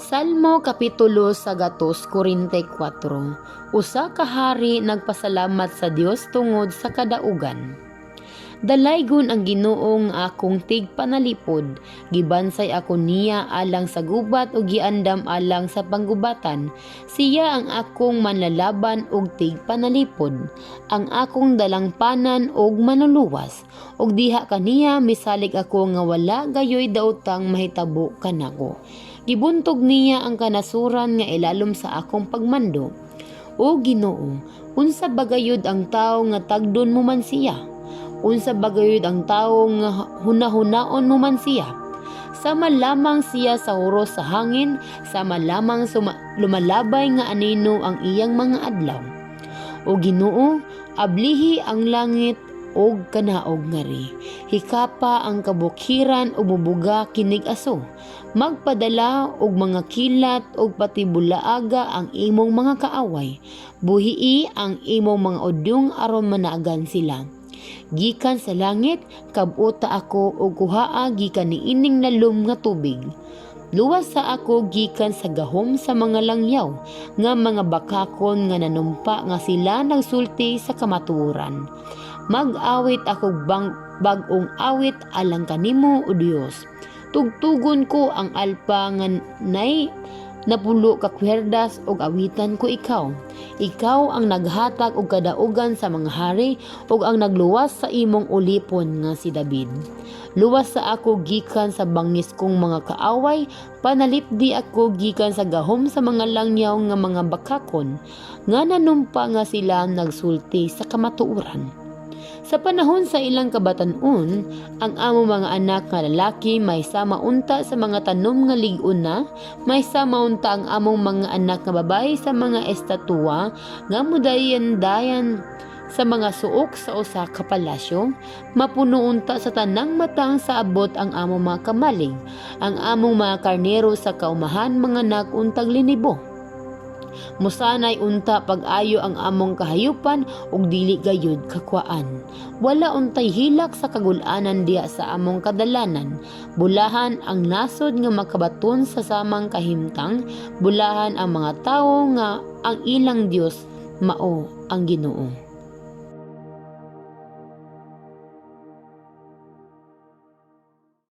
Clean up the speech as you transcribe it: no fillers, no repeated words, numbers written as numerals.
Salmo Kapitulo 144. Usa ka hari nagpasalamat sa Dios tungod sa kadaugan. Dalaygon ang Ginoo nga akong tigpanalipod. Gibansay ako niya alang sa gubat ug giandam alang sa panggubatan. Siya ang akong manlalaban ug tigpanalipod, ang akong dalangpanan ug manluluwas. Ug diha kaniya misalig ako nga wala gayoy daotang mahitabo kanako. Gibuntog niya ang kanasuran nga ilalom sa akong pagmando. O Ginoo, unsa ba gayud ang tawo nga tagdon mo man siya? Unsa ba gayud ang tawo nga hunahunaon mo man siya? Sama lamang siya sa huros sa hangin, sama lamang lumalabay nga anino ang iyang mga adlaw. O Ginoo, ablihi ang langit og kanaog ngari. Hikapa ang kabukiran ug mubuga kinig aso. Magpadala og mga kilat og patibulaaga ang imong mga kaaway. Buhii ang imong mga udyong aron manaagan sila. Gikan sa langit, kabuta ako og kuhaa gikan niining lalom nga tubig. Luwas sa ako gikan sa gahom sa mga langyaw, nga mga bakakon nga nanumpa nga sila nagsulti sa kamatuoran. Mag-awit ako bang bag-ong awit alang kanimo, O Dios. Tugtugon ko ang alpa nga nay 80 ka kwerdas ug awitan ko ikaw. Ikaw ang naghatag og kadaugan sa mga hari ug ang nagluwas sa imong ulipon nga si David. Luwas sa ako gikan sa bangis kong mga kaaway, panalipdi ako gikan sa gahom sa mga langyaw nga mga bakakon, nga nanumpa nga sila nagsulti sa kamatuoran. Sa panahon sa ilang kabatan-on, ang among mga anak nga lalaki may sama unta sa mga tanom nga lig-on na, may sama unta ang among mga anak nga babayi sa mga estatwa nga mudayan-dayan sa mga suok sa usa ka palasyo, mapuno unta sa tanang matang sa abot ang among mga kamalig, ang among mga karnero sa kaumahan manganak untag linibo. Musanay unta pag-ayo ang among kahayupan ug dili gayud kakwaan. Wala untay hilak sa kagul-anan diha sa among kadalanan. Bulahan ang nasod nga makabaton sa samang kahimtang, bulahan ang mga tawo nga ang ilang Dios mao ang Ginoo.